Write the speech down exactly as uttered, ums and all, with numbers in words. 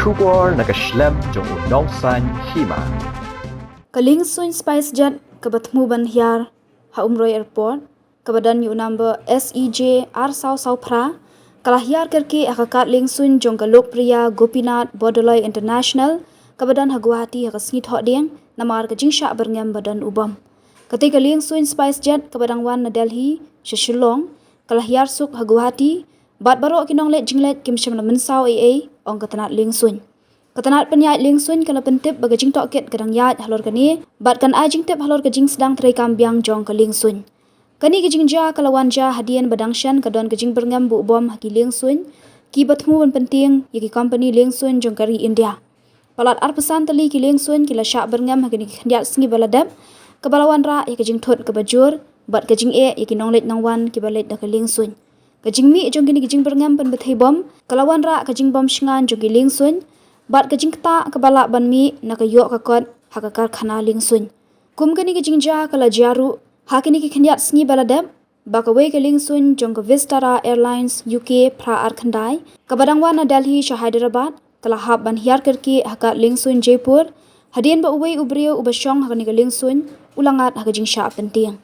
Khubor na ka shlem jong u nongsan hima. Ka liengsuin SpiceJet kaba thmu ban hiar ha Umroi Airport, kaba don ïa u number S E J ar saw saw phra, ka la hiar kyrkieh ha ka kad liengsuin jong ka Lokpriya Gopinath Bordoloi International, kaba don ha Guwahati ha ka sngi Thohdieng, namar ka jingshah byrngem ba don u bom. Kata ka liengsuin SpiceJet kaba dang wan na Delhi sha Shillong, ka la hiar suk ha Guwahati, bad baroh ki nongleit jingleit kim shym la mynsaw ei ei, ong ka tnad liengsuin. Ka tnad pynïaid liengsuin ka la pyntip ba ka jingtohkit ka dang ïaid halor kane, bad kan ai jingtip halor ka jingsdang treikam biang jong ka liengsuin. Kane ka jingjia ka la wan jia hadien ba dang shen ka don ka jingbyrngem ba u bom ha ki liengsuin kiba thmu ban pyntieng ïa ki kompani liengsuin jong ka ri India. Palat arphew san tylli ki liengsuin ki la shah byrngem ha kine ki khyndiat sngi ba la dep, kaba la wanrah ïa ka jingthut kaba jur bad ka jingeh ïa ki nongleit nongwan kiba leit da ka liengsuin. Ka jingmih jong kine ki jingbyrngem pynbthei bom ka la wanrah ka jingbymshngaiñ jong ki liengsuin bad ka jingktah kaba lah ban mih na ka ïoh ka kot ha ka karkhana liengsuin. Kum kane ka jingjia ka la jia ruh ha kine ki khyndiat sngi ba la dep, ba kawei ka liengsuin jong ka Vistara Airlines U K phra ar khyndai, kaba dang wan na Delhi sha Hyderabad, ka la hap ban hiar kyrkieh ha kad liengsuin Jaipur, hadien ba uwei u briew uba shong ha kane ka liengsuin u la ngat ha ka jingshah pyntieng.